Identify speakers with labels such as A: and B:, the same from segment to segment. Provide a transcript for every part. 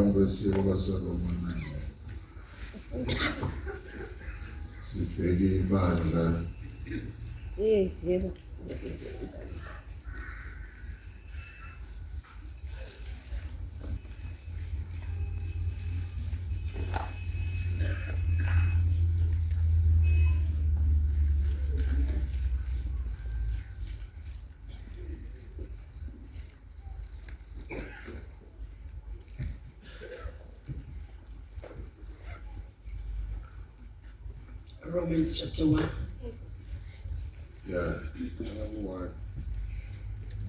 A: Ngaphambi kwesiko baseRoma 9. Sibheke ibandla.
B: Yebo. Romans chapter 1.
A: Yeah, 1.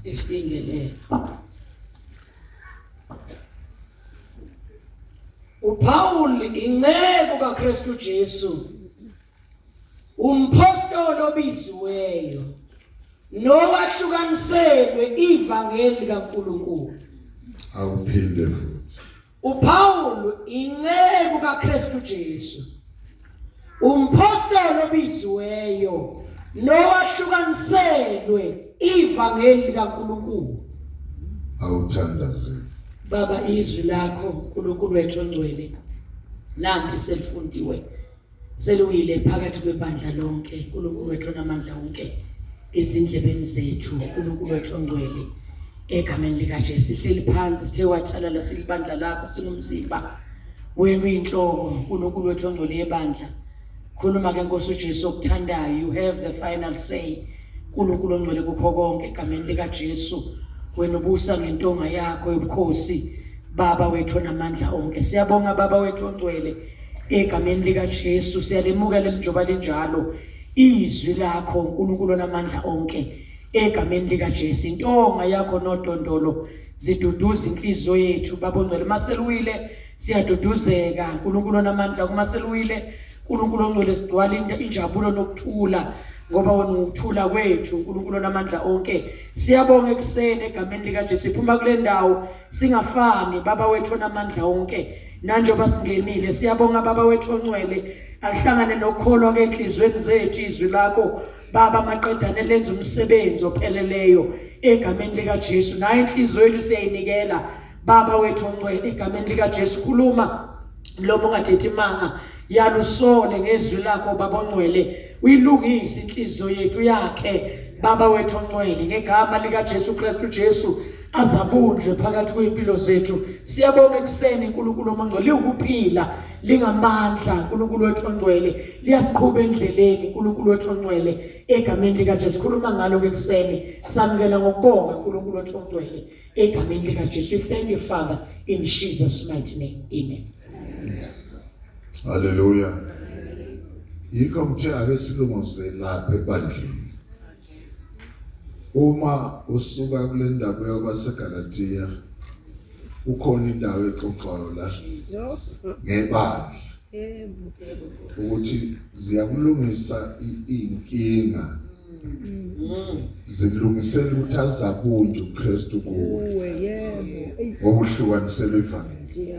B: Isibingelelo. UPaul inceku kaKristu Jesu Umphostoli obiziweyo nowahlukaniselwe ivangeli likaNkulunkulu.
A: Awuphinde futhi.
B: UPawulu inceku kaKristu Jesu. Umphostoli obiziweyo nowahlukaniselwe ivangeli likaNkulunkulu.
A: Awuthandaze.
B: Baba izwi lakho uNkulunkulu wethu ongcwele nanti selifundiwe. Seliwile phakathi kwebandla lonke, uNkulunkulu wethu onamandla wonke, ezindlebeni zethu, uNkulunkulu wethu ongcwele, egameni likaJesu. Sihleli phansi sithe wathalala silibandla lakho, singumzimba wena uyinhloko, uNkulunkulu wethu ongcwele yebandla. Khuluma ke Nkosi uJesu okuthandayo, you have the final say. uNkulunkulu ongcwele kukho konke egameni likaJesu. Wena ubusa ngentonga yakho yobukhosi, Baba wethu onamandla onke. Siyabonga Baba wethu ongcwele. Egameni likaJesu siyalemukela njengoba linjalo izwi lakho uNkulunkulu onamandla onke egameni likaJesu intonga yakho nodondolo ziduduza inhliziyo yethu baba ongcwele maseluwile siyaduduzeka uNkulunkulu onamandla kumaseluwile uNkulunkulu ongcwele sigcwala injabulo nokuthula ngoba wena ukuthula kwethu uNkulunkulu onamandla onke siyabonga ekuseni egameni likaJesu iphuma kule ndawo singafani baba wethu onamandla onke Nanjengoba singenile siyabonga baba wethu ongcwele ahlangane nokukholwa kenhlizweni zethu izwi lakho baba maqedane lenza umsebenzi opheleleyo egameni likaJesu nayo inhliziyo yethu siyayinikela baba wethu ongcwele egameni likaJesu khuluma mlomo ungathethi imanga yalusole ngezwi lakho baba ongcwele uyilungise inhliziyo yethu yakhe baba wethu ongcwele ngegama likaJesu Kristu Jesu azabunjwe phakathi kwempilo zethu siyabonga ekuseni uNkulunkulu omangcwele liwukuphila lingamandla uNkulunkulu wethu ongcwele liyasiqhuba endleleni uNkulunkulu wethu ongcwele egameni likaJesu khuluma ngalo ke ekuseni samukela ngokubonga uNkulunkulu wethu ongcwele egameni likaJesu we thank you father in Jesus mighty name amen.
A: Haleluya. Yikho ngithe ake silunguze lapha ebandleni. Uma usuka kule ndaba yabaseGalatiya kukhona indawo exoxwayo la ngebandla ukuthi ziyakulungisa iy'nkinga zikulungisela ukuthi azabunje uKristu kuwe ngokuhlukanisela ivangeli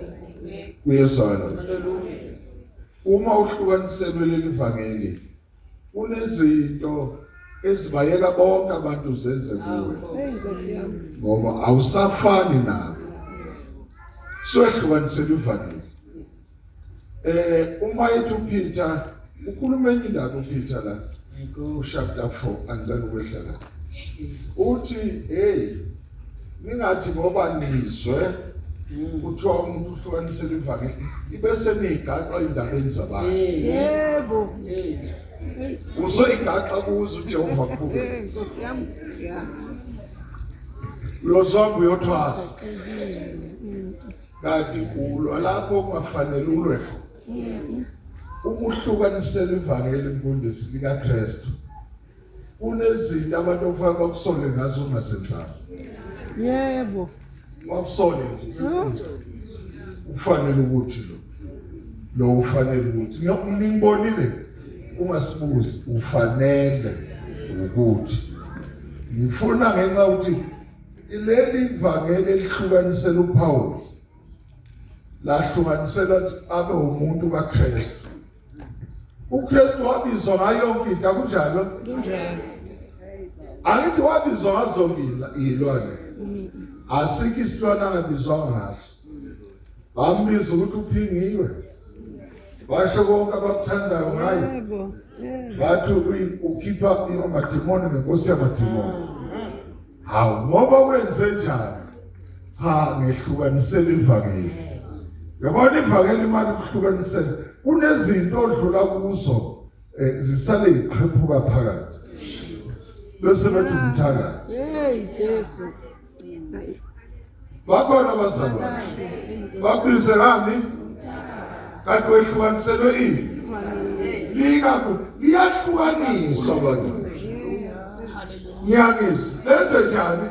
A: kuyezwakala uma uhlukaniselwe leli vangeli Kunezinto ezibayeka bonke abantu zenze kuwe ngoba awusafani nabo. Sohlukanisela ivangeli. Eh uma ethi uPeter ukhuluma enye indaba uPeter la chapter 4 angicela ukwehla la. Uthi hey ningathi ngoba nizwe kuthiwa umuntu uhlukanisela ivangeli ibese niyigaxa indabeni zabantu
B: yebo
A: uzoyigaxa kuzo uJehova kubuke uyozwamba uyothwasa kanti ulwa lapho kungafanele ulwe khona uma uhlukanisela ivangeli mfundisi likaKristu Kunezinto abantu okufanele bakusole ngazo ungazenzanga.
B: Yebo.
A: Bakusole nje. Ufanele ukuthi lo. Lo ufanele ukuthi ngibonile ungasibuzi ufanele ukuthi ngifuna ngenxa ukuthi leli ivangeli elihlukanisela uPaul lahlukanisela abe umuntu kaKristu uKristu wabizwa ngayo yonke into akunjalo?
B: Kunjalo.
A: Angithi wabizwa ngazo iyilwane. Asikho isilwane angabizwanga ngaso. Bambiza ukuthi uphingiwe. Basho konke abakuthandayo ngaye. Bathi ukhipha amadimoni ngenkosi yamadimoni. Hawu ngoba wenze njani? Cha ngehlukanisela ivangeli. Yabona ivangeli imali kuhlukanisela kunezinto odlula kuzo eh, zisale iqhephuka phakathi. Bese bethi umthakathi.
C: Hey Jesu.
A: Bakhona abazalwane. Bakubize ngani? Kanti wehlukaniselwe ini? Lika liyahlukaniswa abantu. Ngiyangizwa. Lenze njani?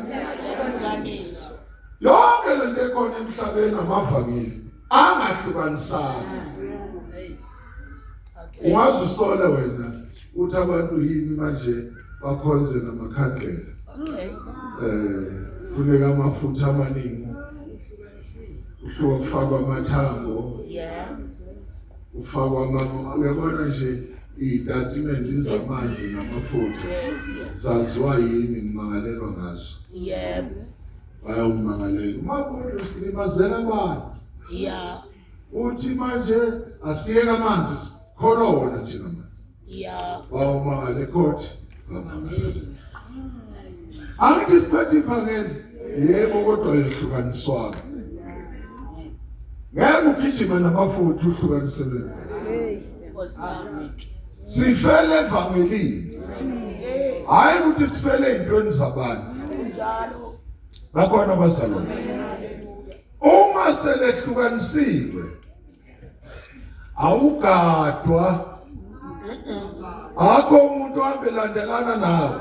A: Yonke lento ekhona emhlabeni amavangeli angahlukanisani. Ungaze usole wena uthi abantu yini manje bakhonze namakhandlela.
B: Okay.
A: Eh funeka amafutha amaningi. Uhluka kufakwa amathambo.
B: Yeah.
A: Ufakwa ama uyabona nje izitatimende zamanzi namafutha. Zaziwa yini ngimangalelwa ngazo.
B: Yebo.
A: Bayawumangalela. Uma usilimazela abantu.
B: Yeah.
A: Uthi manje asiyeke amanzi sikholwa wona thina manje.
B: Yeah.
A: Bawumangale court. Bamangale. Angithi siphethe ivangeli. Yebo kodwa lehlukaniswanga. Ngeke ugijime namafutha uhlukanisele. Sifele evangelini. Hayi ukuthi sifele ezintweni zabantu.
B: Kunjalo.
A: Bakhona abazalwane. Uma selehlukanisiwe awugadwa akho umuntu ohambe landelana nawe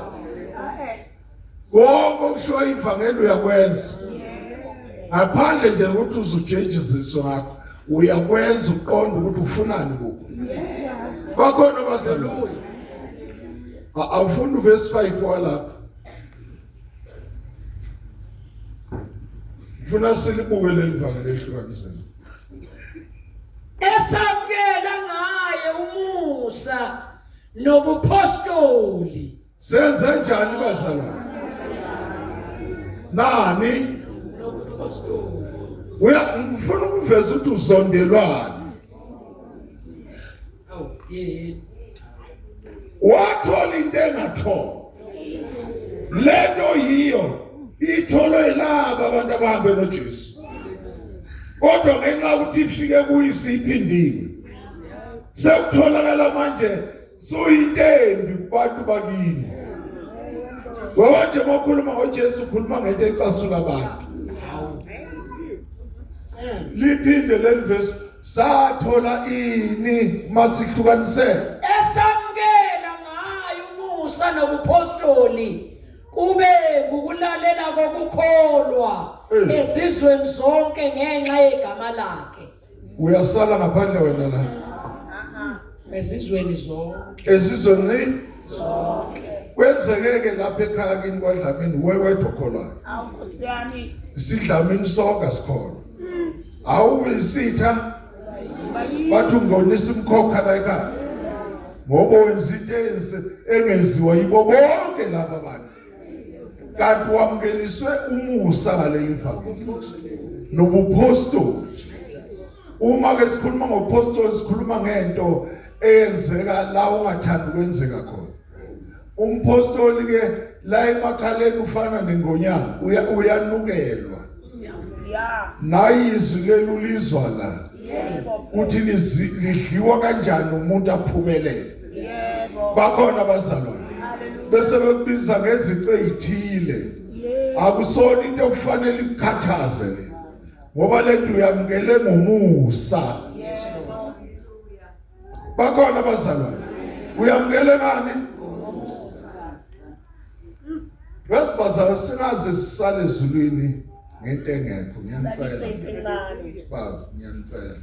A: konke okusho ivangeli uyakwenza ngaphandle nje ukuthi uzujejiziswe ngakho uyakwenza uqonda ukuthi ufunani kukho bakhona abazalwane awufuni uvesi 5 walapha Ngifuna silibuke leli vangeli ehlukaniseni.
B: Esamukela ngaye umusa nobupostoli.
A: Senze njani bazalwane? Nani?
B: Nobupostoli.
A: Uya ngifuna ukuveza ukuthi uzondelwani.
B: Awu, yebo.
A: Wathola into engathola. Lento yiyo itholwe yilaba abantu abahambe noJesu. Kodwa ngenxa yokuthi ifike kuyisiphindiwe. Sekutholakala manje suyinto embi kubantu bakini. Ngoba nje uma ukhuluma ngoJesu ukhuluma ngento ecasula abantu. Liphinde leli verse sathola ini masihlukanisele
B: esamukela ngayo umusa nobupostoli kube ngukulalela kokukholwa
A: Eh.
B: ezizweni zonke ngenxa yegama lakhe
A: uyasala ngaphandle wena la
B: ezizweni zonke
A: ezizweni
B: zonke
A: kwenzeke-ke lapha ekhaya kini kwadlamini uwe wedwa okholwayo
D: Awu Nkosi yami.
A: isidlamini sonke asikholwa awube isitha bathi ungonisa umkhokha la ekhaya ngoba wenza into engenziwa yibo bonke laba bantu kanti wamukeliswe umusa ngaleli vangeli nobupostoli uma ke sikhuluma ngobupostoli sikhuluma ngento eyenzeka la ungathandi ukwenzeka khona umpostoli ke la emakhaleni ufana nengonyama uyanukelwa nayi izwi leli ulizwa la uthi lidliwa kanjani umuntu aphumelele bakhona abazalwane bese bekubiza ngezici ezithile akusona into okufanele ikukhathaze le ngoba lento uyamukele ngomusa bakhona abazalwane uyamukele ngani Wesibazana singaze sisale ezulwini ngento engekho ngiyanicela baba ngiyanicela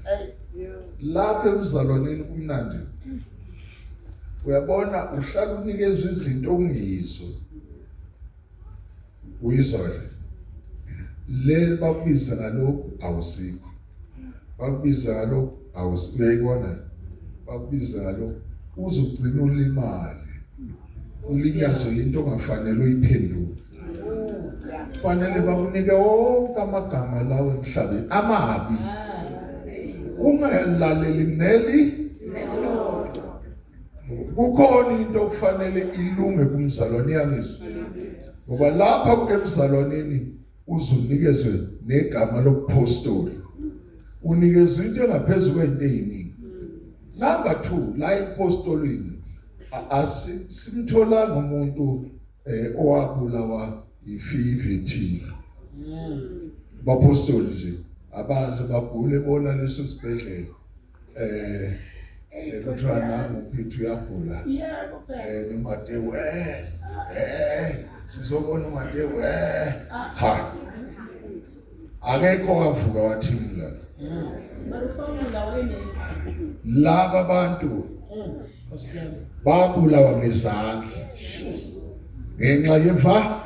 A: lapha emzalwaneni kumnandi uyabona uhlala unikezwa izinto ongiyizo uyizwa le le bakubiza ngalokhu awusikho bakubiza ngalokhu awusibekona bakubiza ngalokhu uzugcina ulimale ulinyazwe into ongafanele uyiphendule fanele bakunike wonke amagama lawo emhlabeni amabi Ungalaleli neli kukhona into okufanele ilunge kumzalwane iyangizwa ngoba lapha emzalwaneni uzunikezwe negama lobuphostoli unikezwe into engaphezulu kwento eziningi number 2 la epostolini asimtholanga umuntu eh owabulawa yifiva ethile bapostoli nje abaze bagule bona leso sibhedlela eh kuthiwa nangu Peter uyagula eh noMatewu eh eh sizobona uMatewu eh cha akekho wavuka wathimula laba bantu babulawa ngezandla ngenxa yeva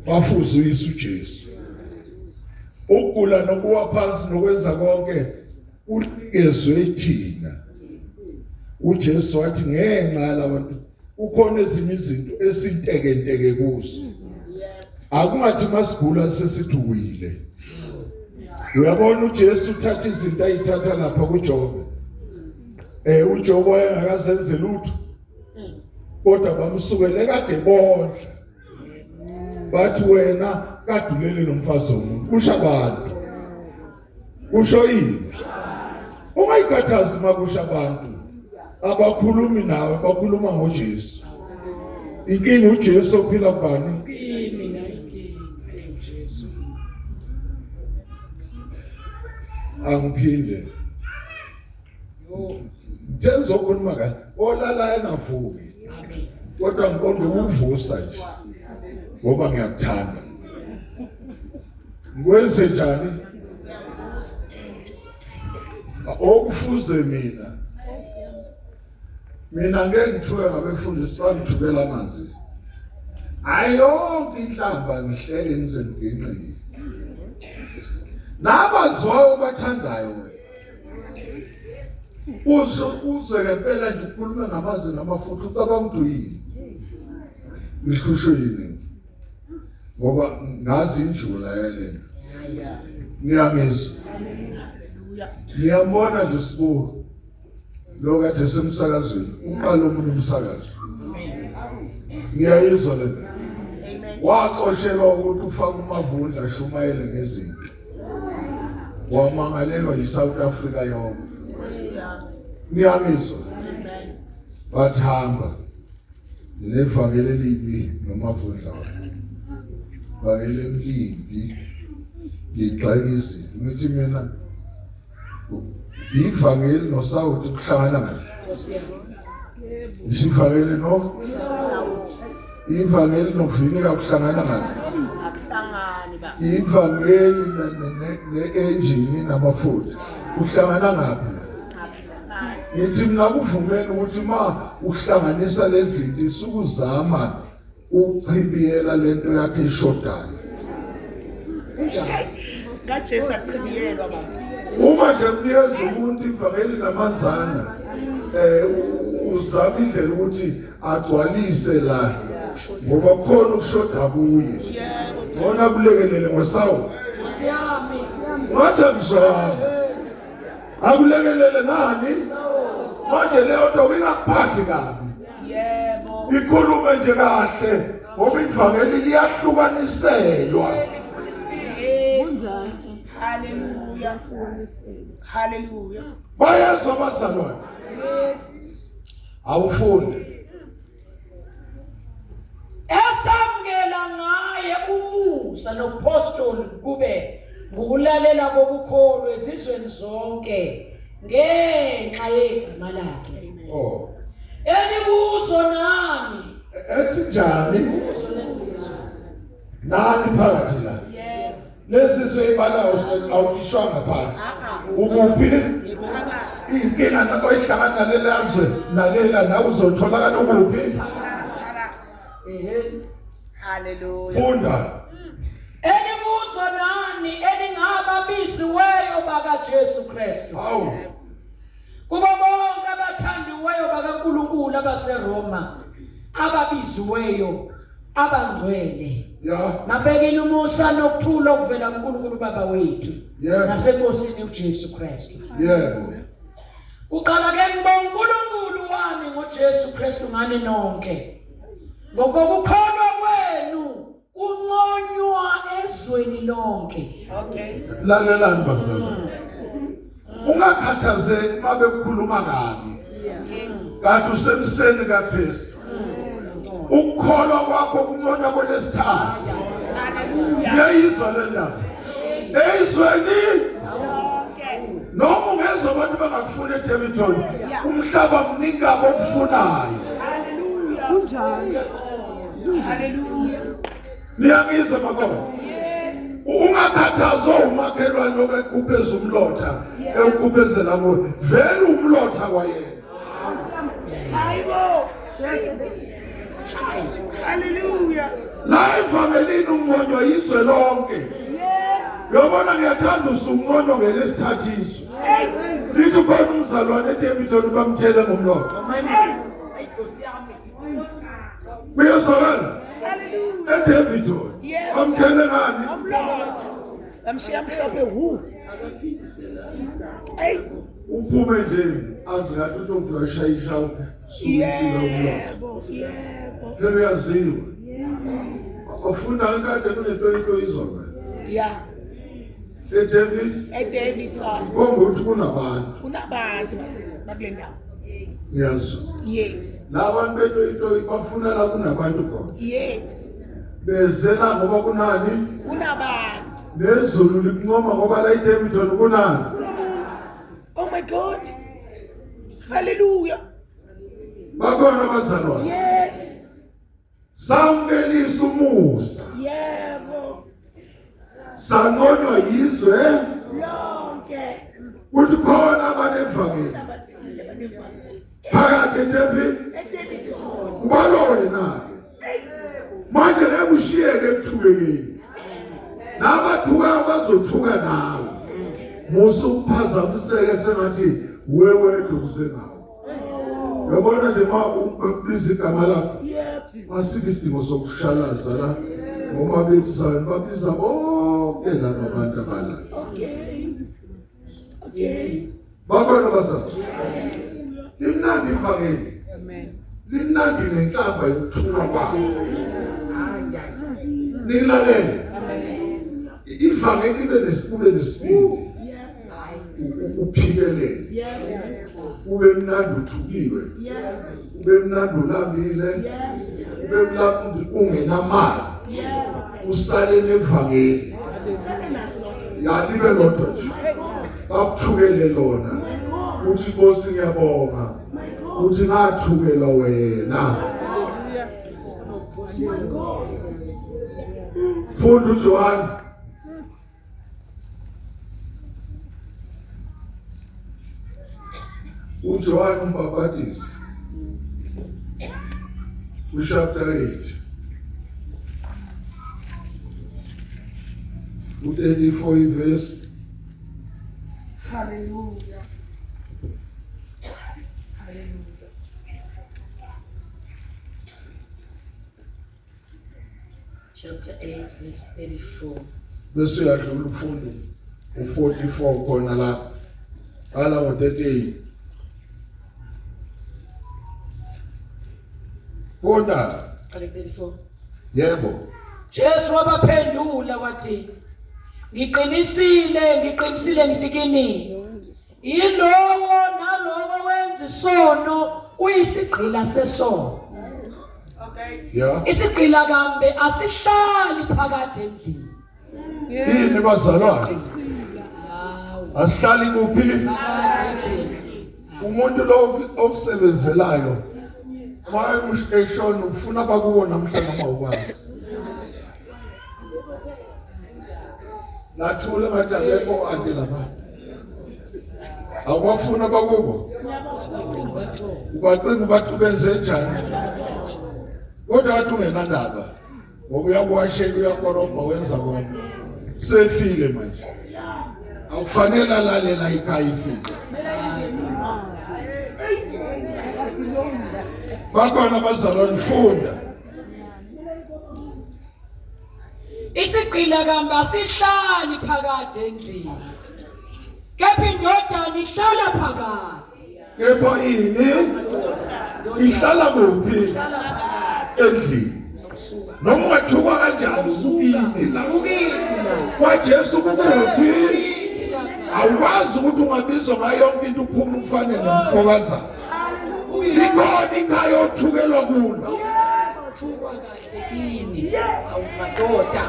A: bafuze uyise uJesu ukugula nokuwa phansi nokwenza konke unikezwe thina uJesu wathi ngenxa yalabantu kukhona ezinye izinto esintekenteke kuzo akungathi masigula sesithi uwile uyabona uJesu uthatha izinto ayithatha lapha kuJobe eh uJobe wayengakazenze lutho kodwa bamsukele kade bondla bathi wena kadulele nomfazi womuntu kusho abantu kusho yini ungayikhathazi makusho abantu abakhulumi nawe bakhuluma ngoJesu inkinga uJesu ophila kubani
B: Kimi na inkinga eJesu.
A: Angiphinde Ngithe ngizokhuluma kahle olala engavuki kodwa ngiqonda ukuvusa nje ngoba ngiyakuthanda ngikwenze njani okufuze mina mina ngeke ngithuke ngabefundisi bangithukela amanzi ayonke inhlamba ngihleke ngize ngiginqike nabazwayo bathandayo wena Uze uze ngempela nje ukhulume ngamazi namafutha ucabanga ukuthi uyini? Ngihlushwe yini? Ngoba ngazi injula yalena. Niyangizwa? Niyambona nje uSibu lo kade semsakazweni uqala omunye umsakazo. Niyayizwa le nto? Waxoshelwa ukuthi ufake umavundla ashumayele ngezinto. Wamangalelwa yiSouth Africa yonke. Niyangizwa? Bathamba nevangeli elibi nomavundla wakhe. Vangeli elibi ligxeka izinto. Ngithi mina ivangeli nosawoti kuhlangana ngani? Ngisho ivangeli no ivangeli novinika kuhlangana ngani? Ivangeli ne-engine namafutha kuhlangana ngaphi la? Ngithi mina kuvumeni ukuthi uma uhlanganisa lezi zinto isukuzama uchibiyela lento yakhe ishodayo
B: kunjalo kaJesu akuchibiyelwa baba
A: uma nje mnikeza umuntu ivangeli namanzana eh uzama indlela ukuthi agcwalise la ngoba kukhona ukushoda kuye ngona kulekelele ngosawu
B: Nkosi yami
A: ngathi angizwanga akulekelele ngani manje leyo nto ingakuphathi kabi
B: yebo
A: ikhulume nje kahle ngoba ivangeli liyahlukaniselwa
B: haleluya haleluya
A: bayezwa abazalwane awufunde
B: Esamukela ngaye umusa nobupostoli kube ngukulalela kokukholwa ezizweni zonke ngenxa yegama lakhe.
A: Oh.
B: Enikuso nani?
A: Esinjani?
B: Kuso nezizwe.
A: Nani phakathi la?
B: Yebo.
A: Lesizwe ibalawo awukhishwa ngaphandle. Ukuphi? Inkinga oyihlangana nalelazwe nalela nawe uzotholakala ukuphi?
B: Hallelujah.
A: Funda.
B: Enikuzo nani elingababisiweyo bakaJesu Kristu.
A: Awu.
B: Kubo bonke abathandiweyo bakaNkulunkulu abaseRoma ababiziweyo. Abangcwele.
A: Ya.
B: Mabekile umusa nokuthula okuvela kuNkulunkulu Baba wethu
A: Yebo.
B: naseNkosini uJesu Kristu.
A: Yebo.
B: Kuqala ke ngibonga uNkulunkulu wami ngoJesu Kristu ngani nonke. Ngokuba ukukholwa kwenu kunconywa ezweni lonke.
C: Okay.
A: Lalelani bazalwane. Ungakhathazeki uma bekukhuluma kabi. Kanti usemseni kaKristu. Ukukholwa kwakho kunconywa kwelesithathu. Uyayizwa le ndaba? Ezweni noma ungezwa abantu bangakufuni eDevington, umhlaba mningi kabi okufunayo.
C: Hallelujah. Kunjalo. Hallelujah.
A: Niyangizwa makona? Ungakhathazwa umakhelwane lokhu ekhupheza umlotha ewukhuphezela kuwe. Vele umlotha kwayena.
C: Hayibo. Hallelujah.
A: La evangelini unconywa yizwe lonke.
C: Yes.
A: Uyabona ngiyathanda usunconywa ngelesithathu izwe.
C: Hey.
A: Lithi khona umzalwane eDavington bamthele ngomlotha.
C: Hey.
A: Kuyezwakala?
C: Hallelujah.
A: eDavington.
C: Yebo.
A: Bamthele ngani?
C: Ngomlotha. Bamshiya mhlophe hu. Hey.
A: Uphume nje azi kahle ukuthi uvula shayisha sukutshila umlotha.
C: Yebo, yebo.
A: Phela uyaziwa. Ufunda kade kunento izolo.
C: Yeah.
A: eDavid
C: eDavington.
A: Konke ukuthi kunabantu.
C: Kunabantu bakule ndawo.
A: Ngiyazwa.
C: Yes.
A: Labantu betoyitoyi bafuna la kunabantu khona.
C: Yes.
A: Bezela ngoba kunani?
C: Kunabantu.
A: Nezulu likuncoma ngoba la eDavington kunani?
C: Kunomuntu. Oh my God. Hallelujah.
A: Bakhona abazalwane.
C: Yes.
A: Samukelisa umusa.
C: Yebo.
A: Sanconywa yizwe
C: lonke.
A: Kuthi khona abanevangeli.
C: Abathile banevangeli.
A: Phakathi eDavid.
C: eDavington.
A: Ubalo wena ke. Manje ngeke ushiyeke ekuthukekeni. Nabathuka bazothuka nawe. Musa ukuphazamiseke sengathi wewe usengawo. Uyabona nje uma ubiza igama lakho asikho isidingo sokushalaza la ngoba bebizayo babiza bonke laba bantu abala.
C: Okay. Okay.
A: Bakhona bazali. Limnandi ivangeli.
B: Amen.
A: Limnandi nenhlamba yokuthulwa kwakho. Nilalele. Ivangeli libe nesibule nesibindi. Uphikelele. Ube mnandi uthukiwe. Ube mnandi ulambile. Ube mnandi ungenamali. Usale nevangeli. Ya libe lodwa nje. Bakuthukele lona. Uthi Nkosi ngiyabonga. Uthi ngathukela wena. Funda uJohn. uJohn umbhabhatisi uchapter 8 u-34 ivesi.
C: Hallelujah. Hallelujah.
B: Chapter 8 verse 34.
A: Bese uyadlula ufunde u-44 khona la. Qala ngo-38. Funda.
B: Siqale 34.
A: Yebo.
B: Jesu wabaphendula wathi, Ngiqinisile, ngiqinisile ngithi kini, yilowo nalowo wenza isono uyisigqila sesono.
C: Okay.
A: Yeah.
B: Isigqila kambe asihlali phakade endlini.
A: Yini bazalwane?
B: Hawu.
A: Asihlali kuphi?
B: Phakade endlini.
A: Umuntu lo okusebenzelayo uma eshona ufuna bakuwo namhla noma ukwazi. Nathula ngathi akekho anti lapha. Awubafuna bakubo? Ubacinga ubathi ubenze njani? Kodwa wathi ungenandaba ngoba uyakuwashela uyakorobha wenza konke. Sefile manje. Akufanele alalela ikhaya ifike. Bakhona abazalwane funda.
B: Isigqila kambe asihlali phakade endlini. Kepha indodana ihlala phakade.
A: Kepha ini ihlala kuphi? Endlini. Noma ungathukwa kanjani usukini la.
B: Ukithi la.
A: KwaJesu kukuphi?
B: Ukithi la.
A: Awukwazi ukuthi ungabizwa ngayo yonke into uphume ufane nomfokazana. Likhona ikhaya othukelwa kulo.
B: Thukwa kahle kini. Awu madoda.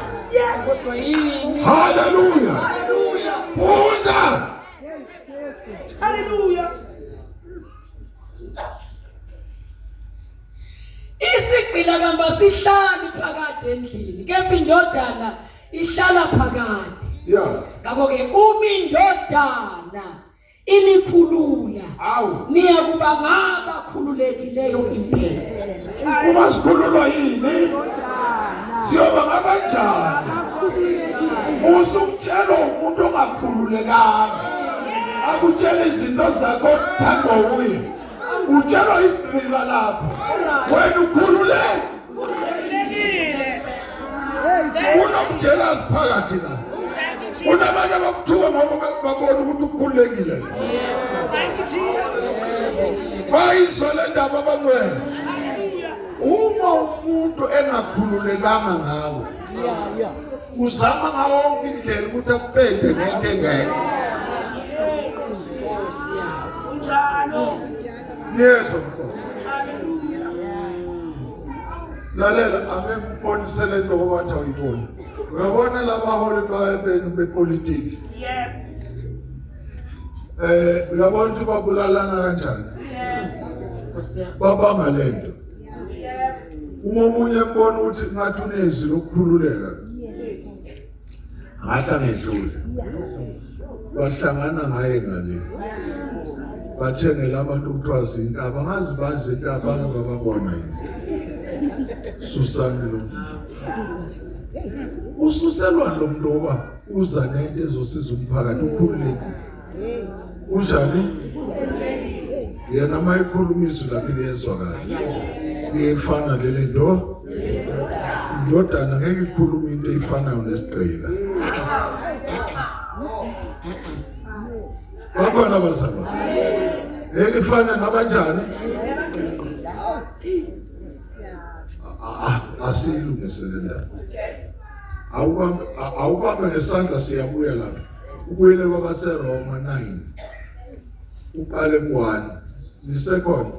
B: Kodwa yini?
A: Haleluya.
B: Haleluya.
A: Funda.
C: Hallelujah.
B: Isigqila kamba sihlali phakade endlini, kepha indodana ihlala phakade.
A: Yeah.
B: Ngakho-ke uma indodana inikhulula,
A: Awu.
B: niyakuba ngabakhululekileyo impela.
A: Uma sikhululwa yini? Siyoba ngabanjani? Usukutshela umuntu ongakhululekanga. Akutshela izinto zakho othandwa uye. Utshelwa izigqila lapho. Wena ukhululeke. Kunomjealous phakathi la.
C: Thank you, Jesus.
A: Kunabantu abakuthuka ngoba babona ukuthi ukhululekile.
C: Thank you, Jesus.
A: Bayizwa le ndaba abangcwele.
C: Hallelujah.
A: Uma umuntu engakhululekanga ngawe, uzama ngawo wonke indlela ukuthi akupende ngento engekho.
B: Nkosi yami.
C: Kunjalo.
A: Niyezwa mkhona.
C: Hallelujah.
A: Lalela ake ngikubonise le nto ngoba wathi awuyiboni. Uyabona labaholi benu bepolitiki.
C: Yeah.
A: Uyabona ukuthi babulalana kanjani?
C: Yeah.
B: Nkosi yami.
A: Babanga lento.
C: Yeah.
A: Uma omunye embona ukuthi ngathi unezwi lokukhululeka. Ngahle ngedlule. Bahlangana ngaye ngale. Bathengela abantu kuthiwa zintaba, angazi bazi intaba ake bababona yini. Susani lo muntu. Ususelwani lo muntu ngoba uza nento ezosiza umphakathi ukhululekile. Unjani? Yena uma ekhuluma izwi lakhe liyezwakala. Liyefana lele nto. Indodana ngeke ikhulume into eyifanayo nesigqila. Bakhona abazalwane. Ngeke ifane nabanjani? Asiyilungise le ndaba. Awubambe awubambe ngesandla siyabuya lapha. Ubuyele kwabaseRoma 9. Uqale ku-1. Nisekhona?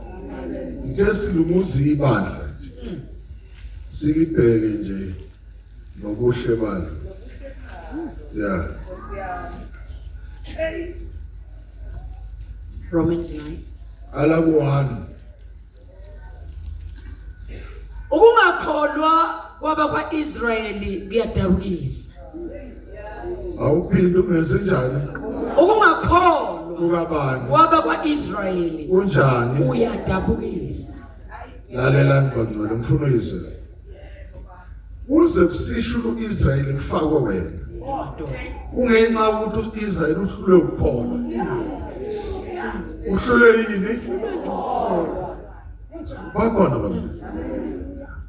A: Ngithe silunguza ibandla nje. Silibheke nje nobuhle balo. Yeah.
C: Hey.
B: Romans 9.
A: Ala ku-1.
B: Ukungakholwa kwabakwa-Israyeli kuyadabukisa.
A: Awuphinde ungenze njani?
B: Ukungakholwa
A: Kukabani?
B: kwabakwa-Israyeli
A: Kunjani?
B: kuyadabukisa.
A: Lalelani bangcwele ngifuna uyizwe. Kuze kusisho uIsrayeli kufakwe wena. Kungenxa ukuthi uIsrayeli uhlulwe ukukholwa. Uhlulwe yini? Bakhona bangcwele.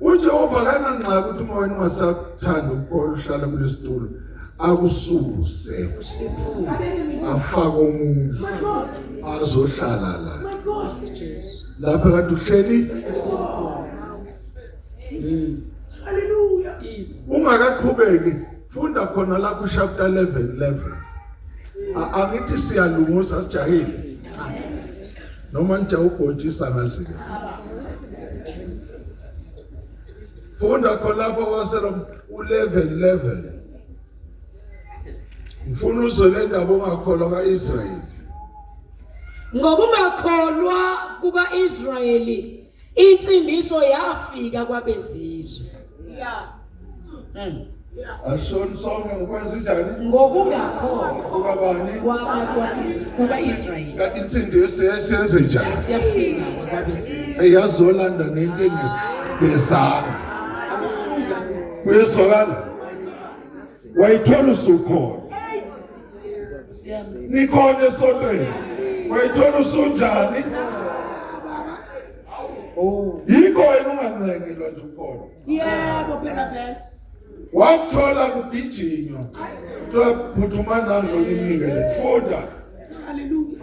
A: uJehova akanangxaki ukuthi uma wena ungasakuthandi ukukholwa uhlala kulesitulo akususe afake omunye azohlala la lapho kade uhleli
C: Hallelujah.
A: ungakaqhubeki funda khona lapho chapter 11 11 angithi siyalunguza sijahile noma nija ubhontshisa ngazi ke funda khona lapho kwaselo u11 11 ngifuna uzwe le ndaba ongakholwa kaIsrayeli
B: Ngokungakholwa kukaIsrayeli insindiso yafika kwabezizwe.
C: Yeah.
A: Asishoni sonke ngokwenza njani
B: Ngokungakholwa
A: kukabani
B: kukaIsrayeli
A: insindiso siyenze njani
B: siyafika kwabezizwe.
A: eyazolanda nento engezanga
B: Akusuka
A: kuyezwakala wayithola usukhona nikhona esontweni wayithola usunjani
B: Oh
A: yikho wena ungancengelwa nje ukholwa
C: Yebo phela vele.
A: Wakuthola kugijinywa. Kuthiwa phuthuma nangu nimnikele. Funda.
C: Hallelujah.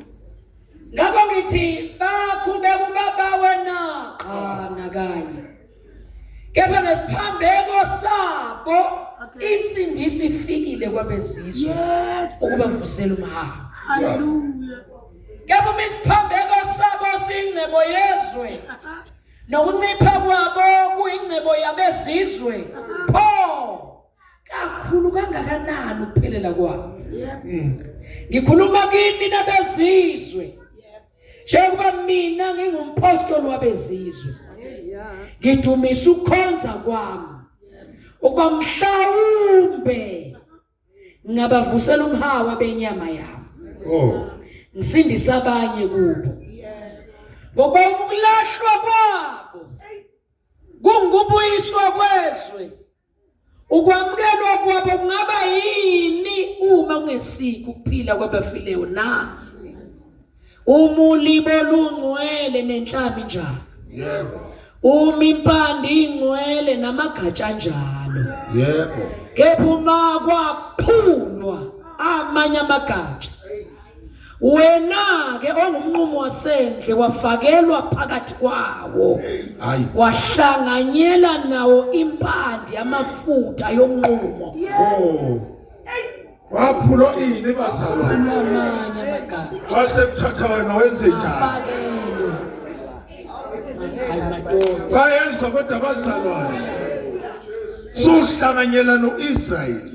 B: Ngakho ngithi bakhubeka ubaba wena qha nakanye. Kepha ngesiphambeko sabo insindiso ifikile kwabezizwe
C: Yes.
B: ukubavusela umhawu.
C: Hallelujah.
B: Kepha uma isiphambeko sabo siyingcebo yezwe nokuncipha kwabo kuyingcebo yabezizwe pho kakhulu kangakanani ukuphelela kwabo.
C: Yep.
B: Ngikhuluma kini nabezizwe
C: Yep.
B: njengoba mina ngingumpostoli wabezizwe ngidumisa ukukhonza kwami ukuba mhlawumbe ngingabavusela umhawu abenyama yami
A: Oh.
B: ngisindise abanye kubo
C: Yep.
B: ngoba ukulahlwa kwabo kungubuyiswa kwezwe ukwamukelwa kwabo kungaba yini uma kungesikho ukuphila kwabafileyo na umulibo lungcwele nenhlami njalo
A: Yebo.
B: uma impande ingcwele namagatsha njalo
A: Yebo.
B: kepha uma kwaphulwa amanye amagatsha wena ke ongumnqumo wasendle wafakelwa phakathi kwawo
A: Hayi.
B: wahlanganyela nawo impande yamafutha yomnqumo
A: Oh. Waphulwa ini bazalwane?
B: amanye amagatsha
A: Wase kuthatha wena wenze njani?
B: afakelwa hayi madoda
A: Bayezwa kodwa bazalwane. Suhlanganyela noIsrayeli.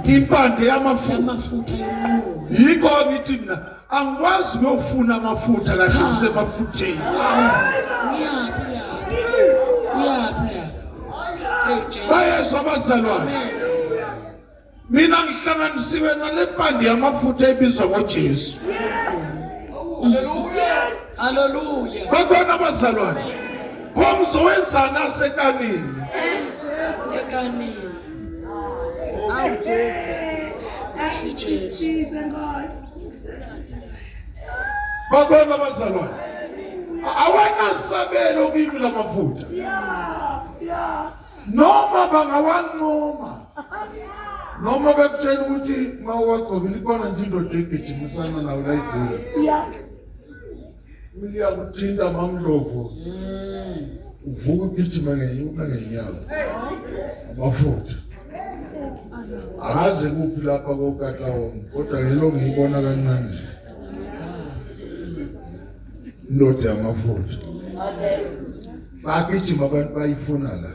A: Impande yamafutha.
B: yamafutha yomnqumo
A: Yikho ngithi mina angikwazi ukuyofuna amafutha kahle ngisemafutheni.
B: uyaphi la uyaphi la hey Jesu
A: Bayezwa bazalwane. Mina ngihlanganisiwe nale mpande yamafutha ebizwa ngoJesu.
B: haleluya
A: Bakhona abazalwane. Pho ngizowenzani asekanini?
B: ekanini Jesu.
C: Jesus Nkosi.
A: Bakhona abazalwane. Awanasabelo kimi lamafutha.
C: Yeah. Yeah.
A: Noma bangawancoma. Noma bekutshela ukuthi mawuwagcobile ibona nje indoda egijimisana nawo la igoli.
C: Yeah.
A: Liyakuthinta mamlovu. Uvuka ugijima ngenyawo. Amafutha. Akaze kuphi lapha koKatlawong kodwa yilo ngiyibona kancane nje. Indoda yamafutha. Bagijima abantu bayifuna la.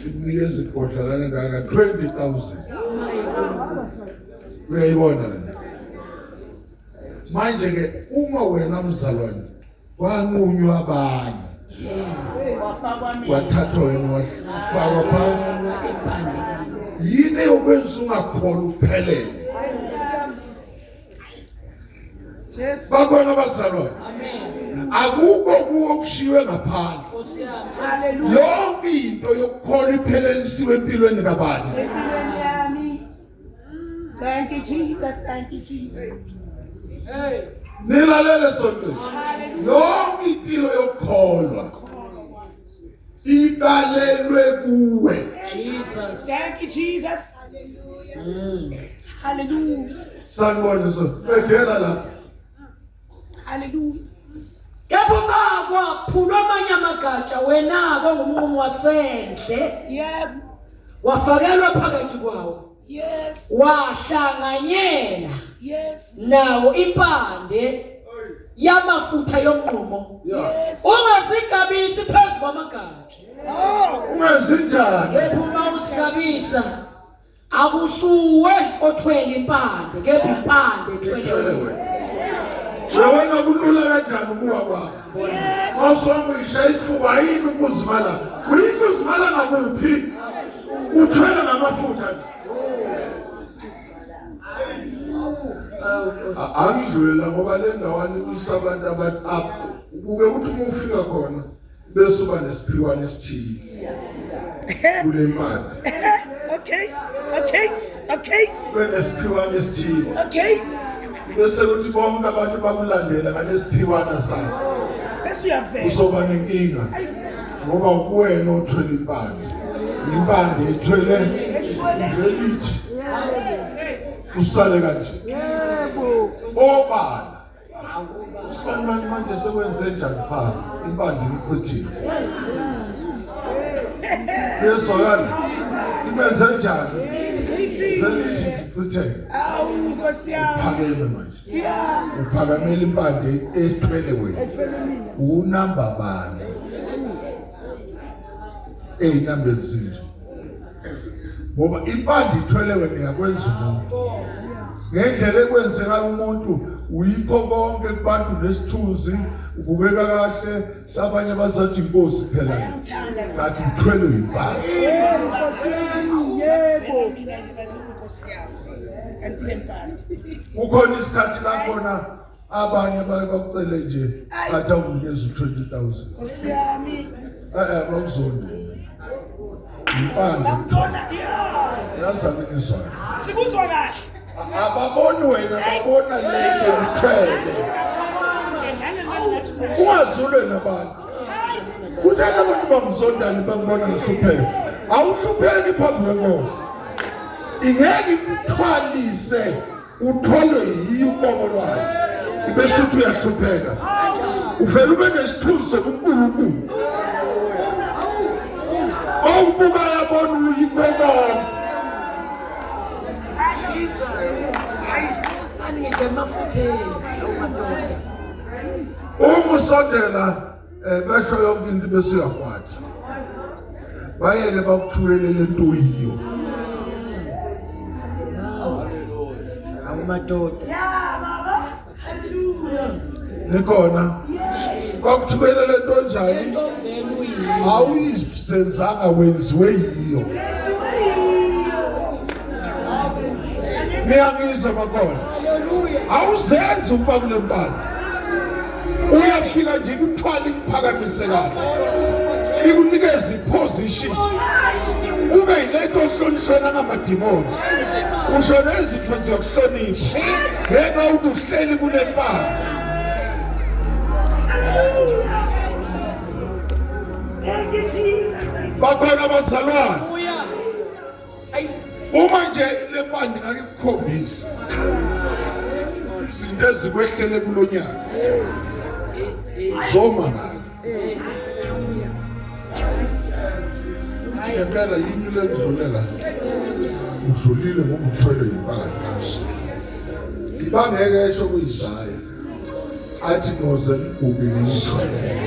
A: Ikunikeza ibhodlelana engaka 20,000. Uyayibona le. Manje ke uma wena mzalwane wanqunywa abanye
C: Wafakwa mina.
A: wathathwa wena wafakwa pha
B: empandeni
A: yini eyokwenza ungakholwa uphelele
C: Jesu.
A: bakhona abazalwane
B: amen
A: akukho kuwo okushiwe ngaphandle
B: Nkosi yami
C: Hallelujah.
A: yonke into yokukholwa iphelelisiwe empilweni kabani
C: Empilweni yami. Thank you Jesus. Thank you Jesus.
B: hey
A: nilalele sontweni
C: Hallelujah.
A: yonke impilo yokukholwa ibalelwe kuwe
B: Jesus
C: Thank you Jesus. Hallelujah.
A: sanibona so bedela lapha
C: Hallelujah.
B: kepha uma kwaphulwa amanye amagatsha wena kongumnqumo wasendle
C: Yep.
B: wafakelwa phakathi kwawo
C: Yes.
B: wahlanganyela
C: Yes.
B: nawo impande yamafutha yomnqumo
A: yeah
C: Yes.
B: ungasigabisi phezu kwamagatsha
C: Oh.
A: ungenzinjani
B: kepha uma usigabisa akusuwe othwele impande kepha impande ethwele
A: ethwele
B: wena
A: wena wena kulula kanjani ukuwa kwakho
C: Yes.
A: awuswamuyisha ifuba yini ukuzimala uyini uzimala ngakuphi uthwele ngamafutha nje Angidlulela ngoba le ndawana iwisa abantu abantu up ubuke ukuthi uma ufika khona bese uba nesiphiwane esithile kule mpande
C: Okay. Okay. Okay.
A: ube nesiphiwane esithile
C: Okay.
A: bese kuthi bonke abantu bakulandela ngalesiphiwana sakho
C: Bese uyavela.
A: uzoba nenkinga Ngoba kuwena othwele impande. Impande ethwele ivelithi. Usale kanje.
C: Yebo.
A: Obala. Sibani manje manje sekwenze njani pha impande imchithile. Kuyezwakala. Imenze njani? Velithi ichitheke.
C: Awu Nkosi yami.
A: Uphakeme manje.
C: Yeah.
A: Uphakamela impande ethwele wena.
C: Ethwele mina.
A: Unamba bani? Eyinamba ezinje. Ngoba impande ithwele wena yakwenza umuntu. Ngendlela ekwenzeka umuntu uyikho konke kubantu nesithunzi ubukeka kahle sabanye bazathi inkosi phela
C: Bayangithanda
A: kanti uthwele impande.
C: Yebo Nkosi yami. Yebo. Mina nje bathi Nkosi yami. Kanti le mpande.
A: Kukhona isikhathi la khona abanye bake bakucele nje bathi awunikeza u-20,000.
C: Nkosi yami.
A: Eh eh bakuzondi. Impande.
C: Bangithola. Yeah.
A: Yazani ngizwayo.
C: Sikuzwa kahle.
A: Ababoni wena babona lento uthwele. Ungazulwe nabantu. Kutheni abantu bamzondani bangibona ngihlupheka? Awuhlupheki phambi kwenkosi. Ingeke ikuthwalise uthwalwe yiyo uqobo lwayo. Ibese uthi uyahlupheka. Uvela ube nesithunzi sobuNkulunkulu. Awubuka yabona uyinkomo.
B: Jesus. Hayi, aningidle emafutheni lawo madoda.
A: Uma usondela eh besho yonke into bese uyakwata. Bayeke bakuthulele lento oyiyo.
B: Awu madoda.
C: Yeah baba. Hallelujah.
A: Nikhona? Kwakuthukela lento njani?
B: Lento vele uyiyo.
A: Awuyizenzanga wenziwe yiyo. Niyangizwa makhona?
B: Hallelujah.
A: Awuzenzi ukuba kule mpande. Uyafika nje ikuthwala ikuphakamise kahle. Ikunikeza iposition. Ube yilento ohlonishwa nangamadimoni. Usho nezifo ziyakuhlonipha. Ngeke uthi uhleli kule mpande.
C: Thank you Jesus. Thank you.
A: Bakhona abazalwane.
B: Hallelujah. Ayi,
A: Uma nje le mpande ngake kukhombisa izinto ezikwehlele kulonyaka zomangala. Uthi ngempela yini le ndlule la? Udlulile ngoba uthwele impande. Ibangeke esho kuyizaya. Athi noze niguge ngimthwele.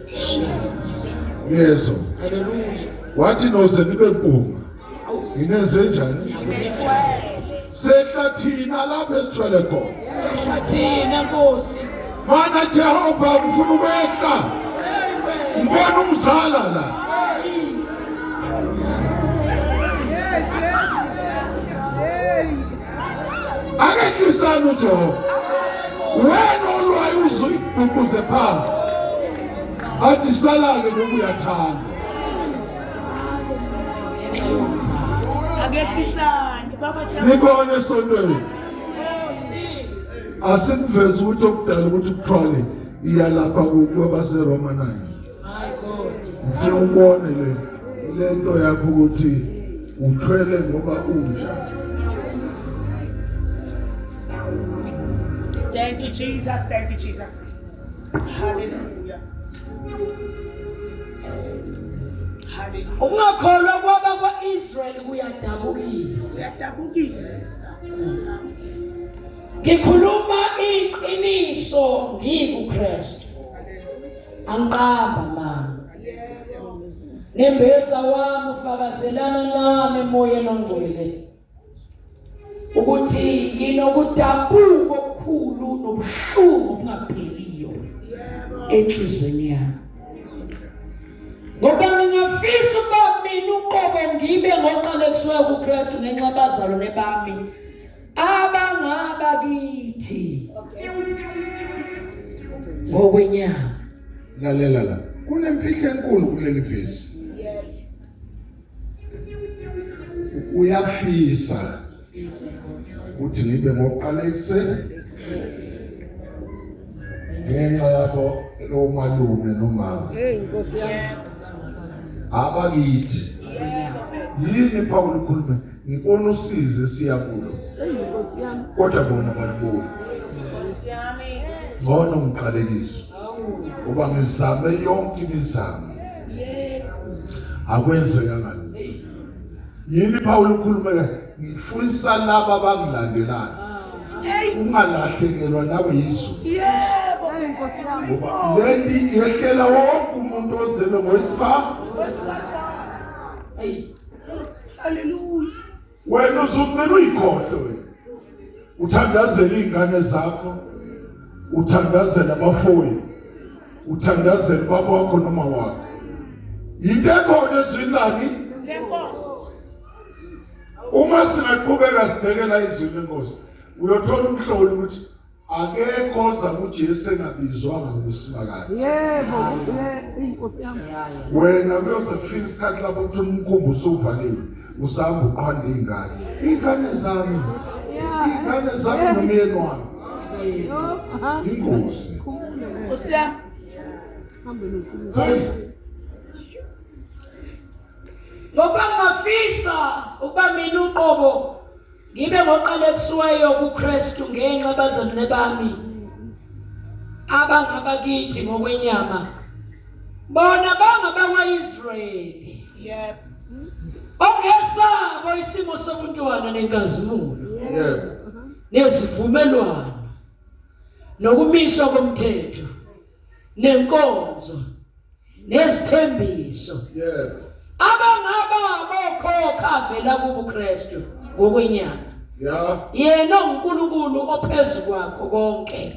B: Jesus.
A: Ngiyezwa.
B: Hallelujah.
A: Wathi noze nibe mpunga. Nginenze njani? Sehla thina lapho esithwele khona.
B: Ehla thina Nkosi.
A: Mana Jehova ngifuna ukwehla. Ngibona umzala la. Akehlisani uJehova. Wena olwayo uzuyibhukuze phansi. Athi sala-ke ngoba uyathanda.
C: Akehlisani baba siya.
A: Nikhona esontweni. Asikuveze ukuthi okudala ukuthi kuthwale iya lapha kwabaseRoma 9.
B: My God.
A: Ngifuna ubone le lento yakho ukuthi uthwele ngoba unjani.
C: Thank you Jesus. Thank you Jesus. Hallelujah. Hallelujah.
B: Ukungakholwa kwabakwa-Israyeli kuyadabukisa.
C: Kuyadabukisa.
B: Ngikhuluma iqiniso ngikuKristu. Angiqamba mama.
C: Yebo.
B: Nembeza wami ufakazelana nami emoyeni ongcwele. Ukuthi nginokudabuka okukhulu nobuhlungu obungapheliyo
C: Yebo.
B: enhlizweni yami. Ngoba ngingafisa ukuba mina uqobo ngibe ngoqalekisiweyo kuKristu ngenxa yabazalwane bami abangaba kithi ngokwenyama.
A: Lalela la. Kunemfihlo enkulu kuleli vesi. Uyafisa ukuthi ngibe ngoqalekise Ngenxa yabo omalume nomama.
C: Hey Nkosi yami.
A: Abakithi. Yini Paul ukhulume ngibona usizi siyakulo.
C: Hey Nkosi yami.
A: Kodwa bona baliboni.
C: Nkosi yami.
A: Ngcono ngiqalekise. Ngoba ngizame yonke imizamo.
C: Yes.
A: Akwenzeka ngalutho. Yini Paul ukhulume ngifisa laba abangilandelayo. Ungalahlekelwa nawe yizulu.
C: Yebo Nkosi yami.
A: Ngoba lento yehlela wonke umuntu ozelwe ngowesifazane.
B: Hey.
C: Hallelujah.
A: Wena uzugcina uyikhohlwe wena. Uthandazela izingane zakho. Uthandazela abafowenu. Uthandazela ubaba wakho noma wakho. Into ekhona ezwini lani?
C: Lenkosi.
A: Uma singaqhubeka sibhekela izwi lenkosi, uyothola umhloli ukuthi akekho oza kuJesu engabizwanga nguSimakade.
C: Yebo, inkosi yami.
A: Wena kuyoze kufike isikhathi lapho ukuthi umkhumbi usuvaliwe, usahamba uqhwanda iy'ngane. Iy'ngane zami, iy'ngane zami nomyeni wami. Ingozi.
C: Nkosi yami.
A: Funda.
B: Ngokuba ngingafisa ukuba mina uqobo ngibe ngoqalekisiweyo kuKristu ngenxa yabazalwane bami abangabakithi ngokwenyama bona bangabakwa-Israyeli
C: Yebo.
B: ongesabo isimo sobuntwana nenkazimulo
A: Yebo.
B: nezivumelwano nokumiswa komthetho nenkonzo nezithembiso
A: yebo
B: abangaba bokhokha vela kubuKristu ngokwenyama
A: ya
B: yena uNkulunkulu ophezu kwakho konke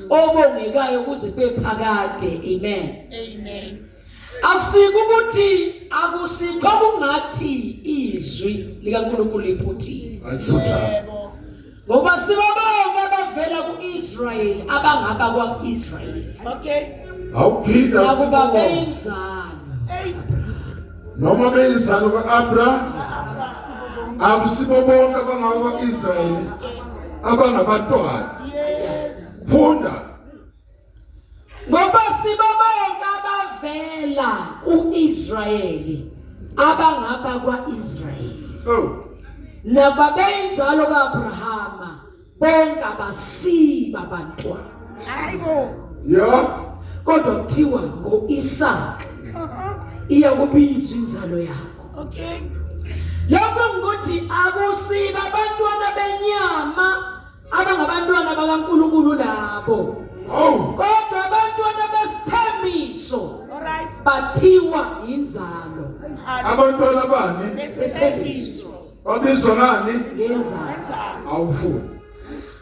B: obongekayo kuze kube phakade amen
C: amen
B: akusiko ukuthi akusikho kungathi izwi likaNkulunkulu liphuthile
A: aliphutha
B: ngoba sibabonke abavela ku-Israyeli abangaba kwa-Israyeli
C: okay
A: awuphinda
B: nakuba
A: sibonge
B: beyinzalo
C: hey
A: noma beyinzalo ka-Abraham akusibo bonke abangaba kwa-Israyeli abangabantwana
C: yes
A: funda
B: Ngoba sibo bonke abavela kuIsrayeli abangaba kwaIsrayeli.
A: Oh.
B: Nababe inzalo kaAbrahama bonke abasiba abantwana.
C: Hayibo.
A: Yeah.
B: Kodwa kuthiwa ngoIsaka. Iyakubizwa inzalo yakho.
C: Okay.
B: Lokho ngukuthi akusiba abantwana benyama abangabantwana bakaNkulunkulu labo.
A: Oh.
B: Kodwa abantwana besithembiso
C: All right.
B: bathiwa inzalo.
A: Abantwana bani?
B: Besithembiso.
A: Babizwa ngani?
B: Ngenzalo.
A: Awufuni.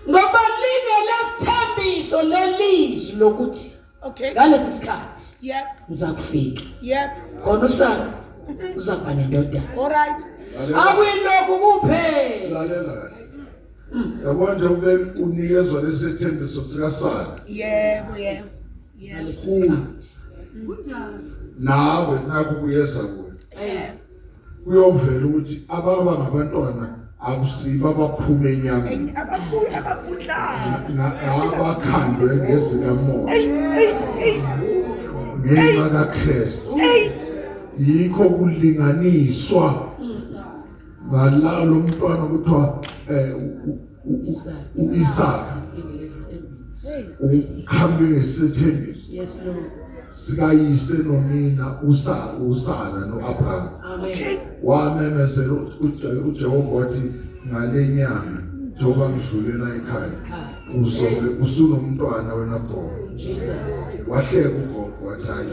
B: Ngoba linge lesithembiso lelizwi lokuthi
C: Okay.
B: ngalesi sikhathi
C: Yep.
B: ngizakufika.
C: Yep.
B: Khona uSara uzakuba nendodana.
C: All right.
A: Lalela.
B: Akuyilokhu kuphela.
A: Lalela kahle. Yabona nje ube unikezwa lesethembiso sikaSara.
C: Yebo, yebo. Yebo.
B: Ngalesi sikhathi.
A: Nawe nakho kuyeza kuwe.
B: Eh.
A: Kuyovela ukuthi ababa ngabantwana akusibo abaphuma enyameni.
C: Abakhulu abafundlayo.
A: Abakhandwe ngezikamoya.
C: Hey, hey, hey.
A: Ngenxa kaKristu.
C: Hey.
A: Yikho kulinganiswa ngala lo mntwana kuthiwa eh uIsaka uqhamuke ngesithembiso
B: Yes Lord.
A: Sikayise nonina uSara noAbraham.
B: Amen.
A: Wamemezela uJehova wathi ngale nyanga njengoba ngidlulela ekhaya uzobe usunomntwana wena gogo.
B: Jesus.
A: Wahleka ugogo wathi hayi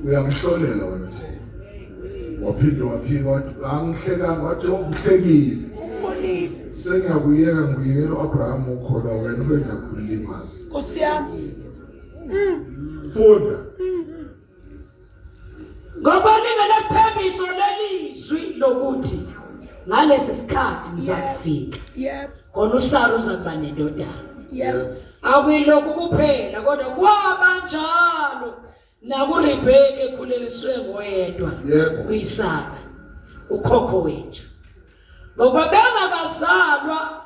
A: uyangihlolela wena nje. Waphinde waphika wathi angihlekanga wathi uhlekile.
C: Ubonile.
A: Sengiyakuyeka ngiyekela uAbraham ukholwa wena ube ngiyakulimaza.
C: Nkosi yami.
A: Funda.
B: Ngoba lingenesithembiso lelizwi lokuthi ngalesi sikhathi ngizakufika.
C: Yep.
B: Khona uSara uzakuba nendodana.
C: Yep.
B: Akuyilokhu kuphela kodwa kwaba njalo nakuRebheka ekhuleliswe ngoyedwa
A: Yebo.
B: kuIsaka ukhokho wethu. Ngoba bengakazalwa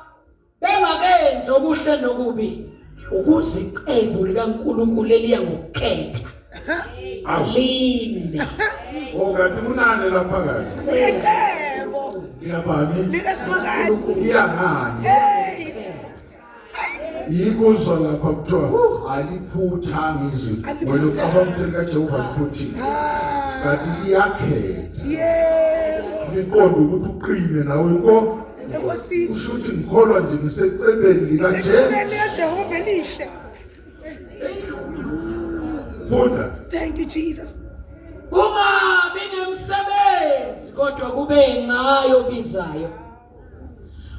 B: bengakenzi okuhle nokubi Ukuze icebo likaNkulunkulu eliya ngokukhetha lime.
A: Oh kanti kunani lapha kathi?
C: Icebo
A: Liyabani?
C: likaSimakade.
A: Liya ngani?
C: Hey.
A: Yikho uzwa lapha kuthiwa aliphuthanga izwi. Wena ucabanga ukuthi likaJehova liphuthile. Kanti liyakhetha.
C: Yebo.
A: Liqonde ukuthi uqine nawe nko.
C: Enkosini.
A: Kusho ukuthi ngikholwa nje ngisecebeni likaJehova.
C: Ecebeni likaJehova elihle.
A: Funda.
C: Thank you Jesus.
B: Kungabi ngemsebenzi kodwa kube ngayo bizayo.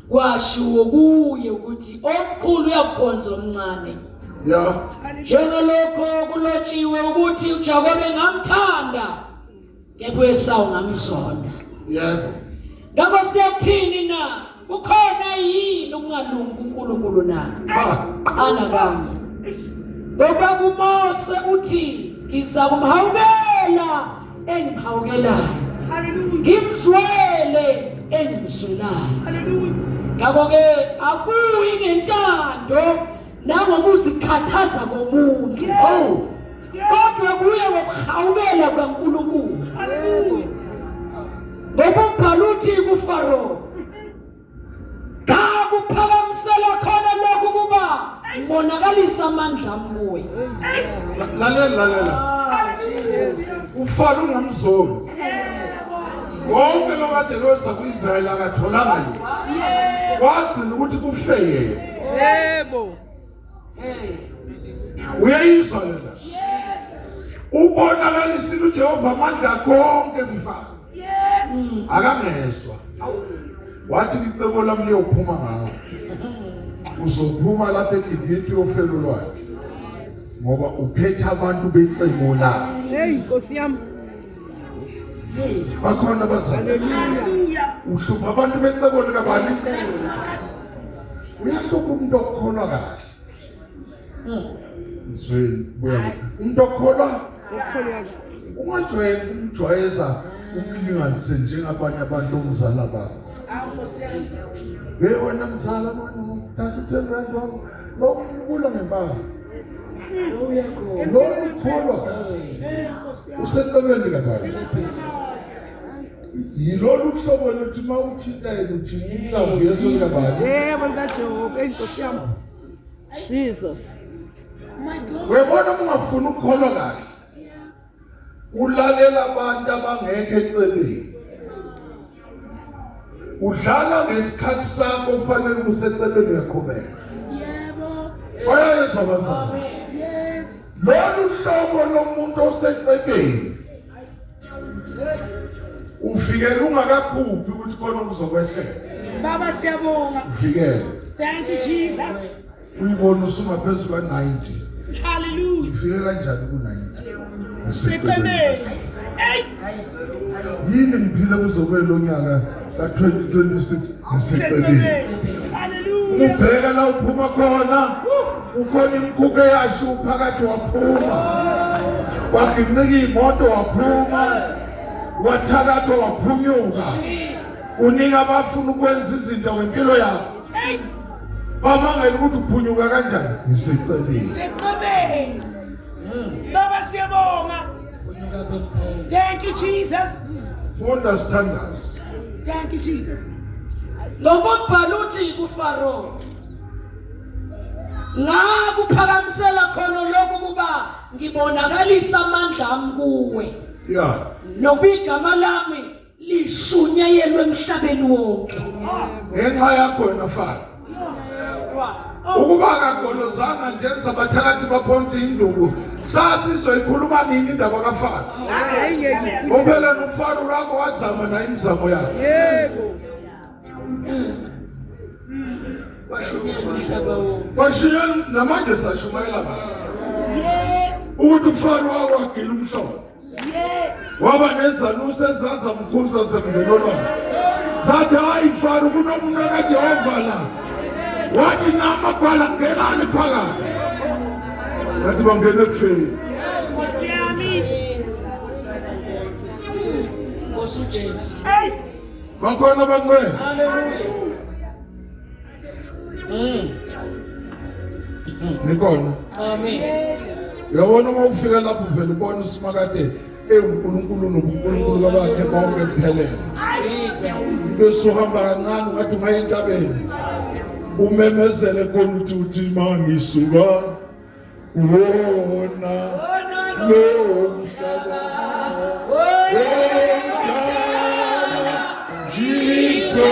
B: Kwashiwo kuye ukuthi omkhulu uyakukhonza omncane.
A: Ya.
B: Njengalokho kulotshiwe ukuthi uJakobe ngamthanda kepha uEsawu ngamzonda.
A: Yebo.
B: Ngakho siyakuthini na? Kukhona yini ukungalungi kuNkulunkulu na?
A: Ha.
B: Qala kami. Ngoba kuMose uthi ngiza kumhawukela engimhawukelayo.
C: Hallelujah.
B: Ngimzwele engimzwelayo.
C: Hallelujah.
B: Ngakho ke akuyi ngentando nangokuzikhathaza komuntu.
A: Oh.
B: Kodwa kuye ngokuhawukela kaNkulunkulu.
C: Hallelujah.
B: Ngoba umbhalo uthi kuFaro ngakuphakamisela khona lokhu kuba ngibonakalisa amandla ami kuwe.
A: Lalela lalela.
B: Ah, Jesus.
A: Ufana ungamzoni. Konke lokade kwenza kuIsrael akatholanga lutho. Kwagcina ukuthi kufe yena.
C: Yebo.
B: Hey.
A: Uyayizwa le ndaba? Ubonakalisile uJehova amandla akhe onke kuFaro.
C: Yes.
A: Akangezwa. Wathi icebo lami liyophuma ngawe. Uzophuma lapha eGibhithe uyofela ulwandle. Ngoba uphethe abantu becebo lakho.
C: Hey Nkosi yami.
B: Hey.
A: Bakhona abazali.
C: Hallelujah.
A: Uhlupha abantu becebo likabani? Uyahlupha umuntu okukholwa kahle. Mzweni buya. Umuntu okukholwa
C: Ukukholwa.
A: ungajwayeli ukumjwayeza umlinganise njengabanye abantu omzala bakho.
C: Awu Nkosi yami.
A: Hey wena mzala mani thatha u-10 rand wami lo ubula ngempama.
B: Uyakhona.
A: Lo ukholwa kahle.
C: Hey Nkosi yami.
A: Usecebeni likazali. Yilolu hlobo lokuthi uma uthinta yena uthinta inhlamvu yeso likabani.
C: Yebo likaJehova. Hey Nkosi yami. Jesus. My God.
A: Uyabona uma ungafuni ukukholwa kahle. Ulalela abantu abangekho ecebeni. Udlala ngesikhathi sakho ufanele ubusecebeni uyaqhubeka.
C: Yebo.
A: Bayayezwa abazali.
C: Yes.
A: Lolu hlobo lomuntu osecebeni ufikela ungakaphuphi ukuthi khona okuzokwehlela.
C: Baba siyabonga.
A: Ufikele.
C: Thank you Jesus.
A: Uyibona usungaphezu ka-90.
C: Hallelujah.
A: Ufike kanjani ku-90?
C: Secebeni. Hey.
A: Yini ngiphile kuzobe lo nyaka sa-2026 ngisecebeni.
C: Secebeni. Hallelujah.
A: Ubheka la uphuma khona ukhona imikhukhu eyasho uphakathi waphuma waginqika iy'moto waphuma wathakathwa waphunyuka unika abafuna ukwenza izinto ngempilo yakho
C: Hey.
A: bamangela ukuthi uphunyuka kanjani ngisecebeni
C: Secebeni. Baba siyabonga. Thank you Jesus.
A: funda sithandazi
C: Thank you Jesus.
B: Ngoba umbhalo uthi kuFaro ngakuphakamisela khona lokhu kuba ngibonakalisa amandla ami kuwe
A: ya
B: nokuba igama lami lishunyayelwe emhlabeni wonke.
A: Ngenxa yakho wena Faro. Ukuba akagolozanga nje abathakathi baphonsa induku sasizoyikhuluma nini indaba kaFaro? Ngoba noFaro wakho wazama naye imizamo yakhe.
C: Yebo.
B: Washunyayelwa umhlaba wonke.
A: Kwashunyayela namanje sashumayela ngayo.
C: Yes.
A: Ukuthi uFaro wakwagila umhlolo.
C: Yes.
A: Waba nezanusi ezazamkhuza zemngenolwane. Zathi hayi Faro kunomunwe kaJehova la. Wathi namagwala ngenani phakathi. Bathi bangena ekufeni.
C: Nkosi yami.
B: Nkosi uJesu.
C: Hey.
A: Bakhona abangcwele.
B: Hallelujah.
A: Nikhona?
B: Amen.
A: Uyabona uma ufika lapho uvele ubona uSimakade ewuNkulunkulu nobuNkulunkulu bakhe bonke kuphelele.
B: Jesus.
A: Bese uhamba kancane ungathi ungaye entabeni. Umemezele khona uthi uthi mangisuka wona lo mhlaba womhlaba ngiso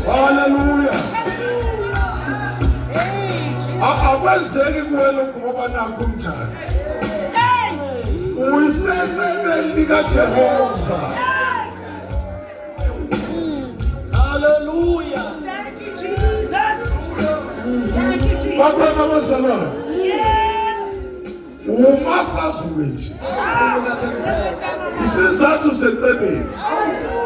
A: Haleluya. Akwenzeki kuwe lokhu ngoba nakho unjani. Uyisecebeni likaJehova.
B: Hallelujah.
C: Thank you, Jesus. Thank you, Jesus.
A: Bakhona abazalwane.
C: Yes.
A: Umafavuke nje. Isizathu secebeni.
C: Hallelujah.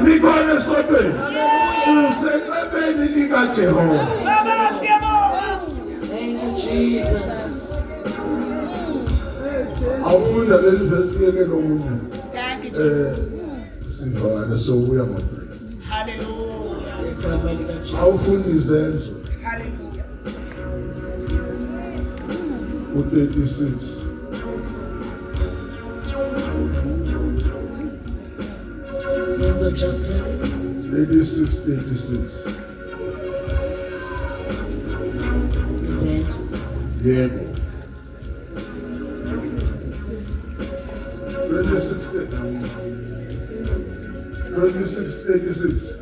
A: Nikhona esontweni. Usecebeni likaJehova.
C: Baba, siyabonga.
B: Thank you, Jesus.
A: Awufunda leli vesi yeke lomunye.
C: Thank you, Jesus.
A: Sivale sokuya ngo-3.
C: Hallelujah.
B: Igama likaJesu.
A: Awufunda izenzo
C: Hallelujah.
A: u-36.
B: Zenzo chapter
A: 36 36.
B: Izenzo.
A: Yebo. 26 26 36.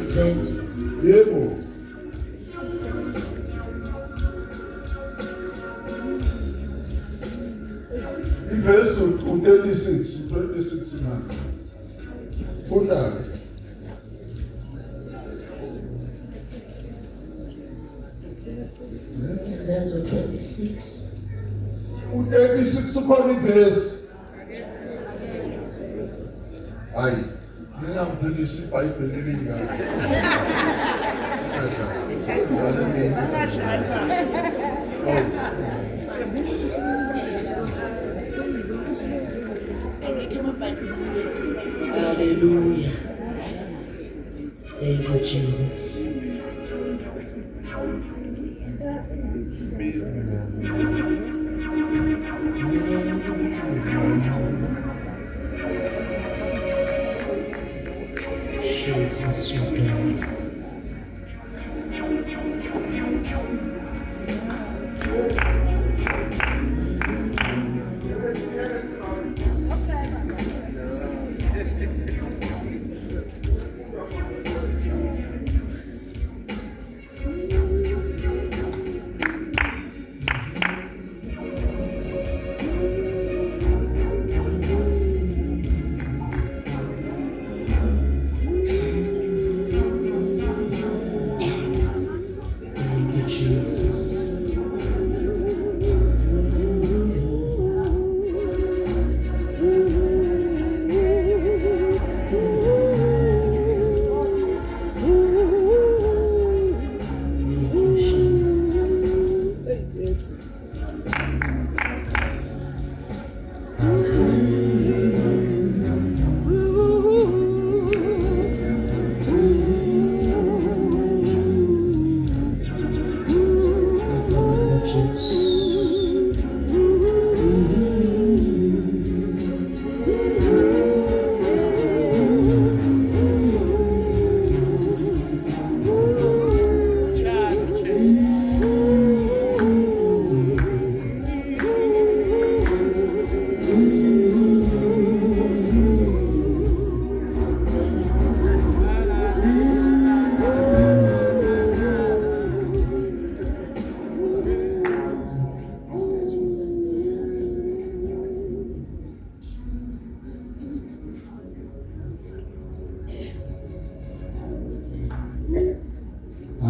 B: Izenzo.
A: Yebo. Ivesi u-36, u-26 manje. Funda-ke.
B: Izenzo 26.
A: U-36 ukhona ivesi. Hayi, ningamphikisi iBhayibheli lingaka. Ngadlali mina.
C: Bangadlali baba.
A: Awu.
B: Hallelujah. Thank you, Jesus. Jesus, your glory.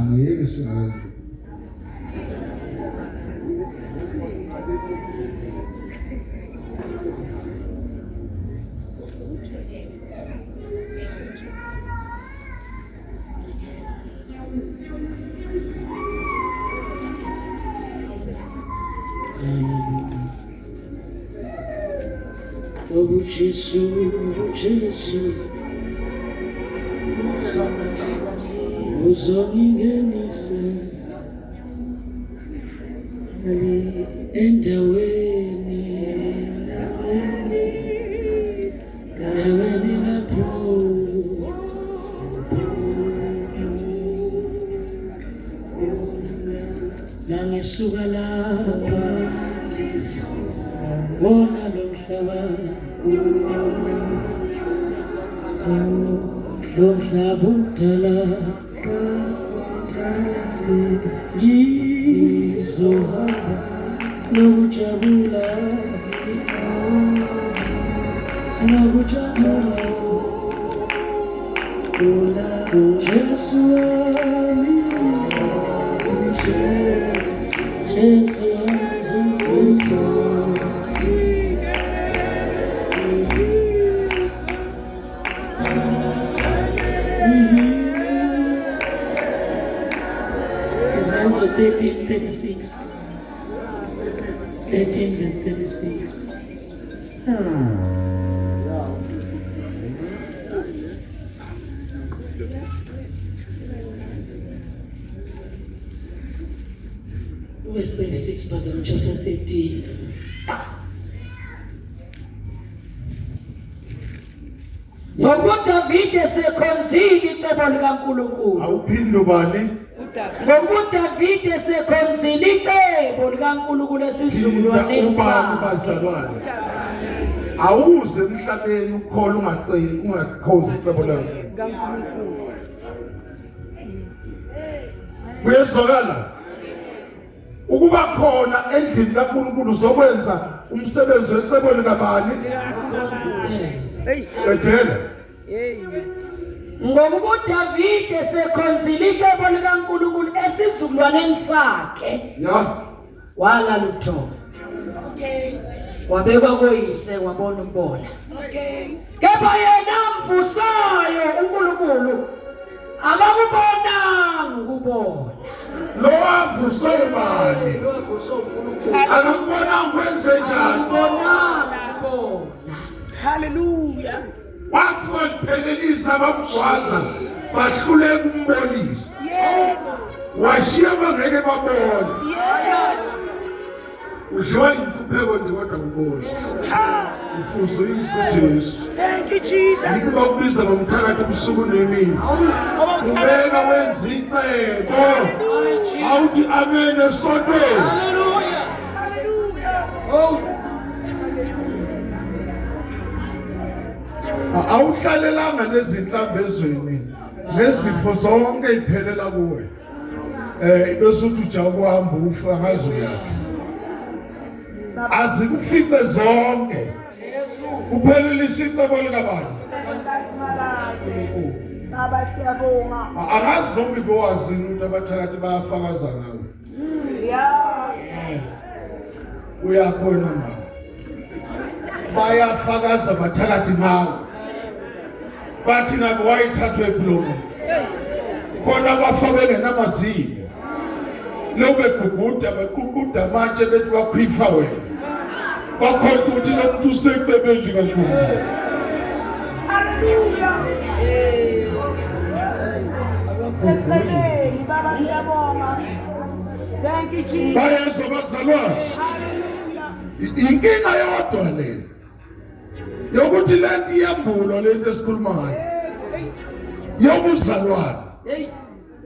A: Angiyeki singakadluli.
B: Oh Jesu, Jesu, uzongingenisa endaweni endaweni lapho Nangisuka lapha wona lo mhlaba lo mhlaba omdala ngizohamba nokujabula nokujabula Jesu wami Jesu wami Izenzo 13 36 13 verse 36. Verse 36 bazalwane, chapter 13. Ngoba uDavide sekhonzile icebo likaNkulunkulu.
A: Awuphinde ubani?
B: Ngoba uDavide sekhonzile icebo likaNkulunkulu esizukulwaneni
A: Ubani
B: sakhe.
A: bazalwane? Awuze emhlabeni ukholwa ungaceli ungakhonzi icebo likaNkulunkulu. Kuyezwakala? Ukuba khona endlini kaNkulunkulu uzokwenza umsebenzi wecebo likabani?
C: Hey.
A: Qedela.
C: Hey.
B: Ngokuba uDavide sekhonzile icebo likaNkulunkulu esizukulwaneni sakhe.
A: Ya.
B: Walala ubuthongo.
C: Okay.
B: Wabekwa koyise wabona ukubola.
C: Okay.
B: Kepha yena amvusayo uNkulunkulu akakubonanga ukubola.
A: Lo wavuswe ubani?
B: Lo wavuswe uNkulunkulu.
A: Akakubonanga kwenze njani?
B: Akakubonanga ukubola.
C: Hallelujah.
A: Wafika kuphelelisa bamgwaza bahluleka ukumbonisa.
C: Yes.
A: Washiya bangeke babone.
C: Yes.
A: Udliwa inhlupheko nje kodwa ubona.
C: Ha.
A: Ufuze uyidle uJesu.
C: Thank you Jesus.
A: Yikho bakubiza ngomthakathi ubusuku nemini.
C: Ngoba
A: Ubeka wenza icebo. Awuthi amen esontweni.
B: Hallelujah.
C: Hallelujah.
B: Oh.
A: Awuhlalelanga nezinhlambi ezweni nezifo zonke iphelela kuwe. Eh bese uthi ujabu uhamba ufa ngazo yakhe. Azikufice zonke. Uphelelisa icebo likabani?
C: Baba siyabonga.
A: Angazi noma ibowazini ukuthi abathakathi bayafakaza ngawe.
C: Yeah.
A: Uyakhona mama. Bayafakaza abathakathi ngawe. Bathi ngabe wayithathwe phi lo muntu? Khona bafa bengenamazinyo. Lokhu beguguda beququda amatshe bethi bakhwifa wena. Bakhohlwa ukuthi lo muntu usecebeni likaNkulunkulu.
C: Hallelujah. Secebeni baba siyabonga. Thank you Jesus.
A: Bayezwa bazalwane.
C: Hallelujah.
A: Inkinga yodwa le yokuthi lento iyambulwa lento esikhuluma ngayo yobuzalwane.
B: Hey.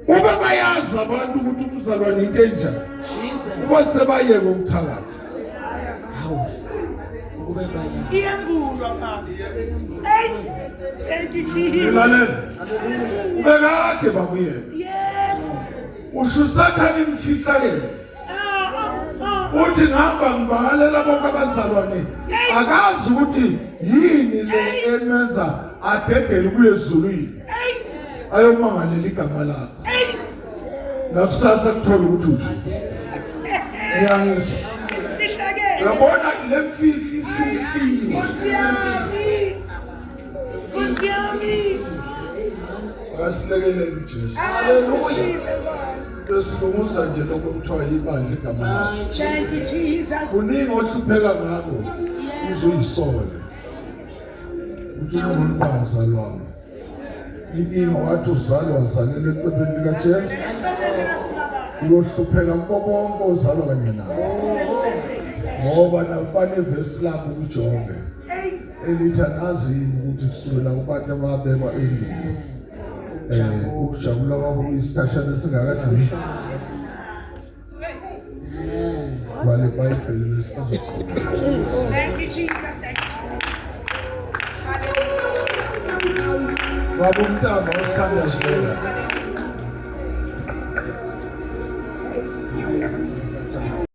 A: Ube bayazi abantu ukuthi umzalwane into enjani.
B: Jesus.
A: Uba sebayeke ukuthakatha.
B: Hawu. Ukube bayazi.
C: Iyembulwa baba. Hey. Thank you Jesus.
A: Lalela. Ube kade bakuyena.
C: Yes.
A: Usho uSathane imfihlakele.
C: Ah, ah, ah.
A: Uthi ngihamba ngibangalela bonke abazalwane. Akazi ukuthi yini le emenza adedele kuye ezulwini.
C: Hey.
A: Ayomangalela igama lakho.
C: Hey.
A: Nakusasa kuthola ukuthi uthi. Ngiyangizwa.
C: Fihlakele.
A: Uyabona le mfihlo ifihliwe.
C: Nkosi yami. Nkosi yami.
A: Akasilekelele uJesu.
C: Hallelujah. Nkosi.
A: Besilunguza nje lokho kuthiwa ibandla igama lakho.
C: Thank you Jesus.
A: Kuningi ohlupheka ngakho uze uyisole. Uthi umuntu bangizalwanga. Inkinga wathi uzalwa wazalelwa ecebeni likaJesu. Uyohlupheka kubo bonke ozalwa kanye nabo. Ngoba nabanevesi labo kuJobe elithi anazi yini ukuthi kusukela kubantu ababekwa endulo ukujabula kwabo kuyisikhashana esingakanani. Bale Bhayibheli lesizoqhubeka.
C: Thank you Jesus. Thank you Jesus. Hallelujah.
A: Baba umntama osithandazela.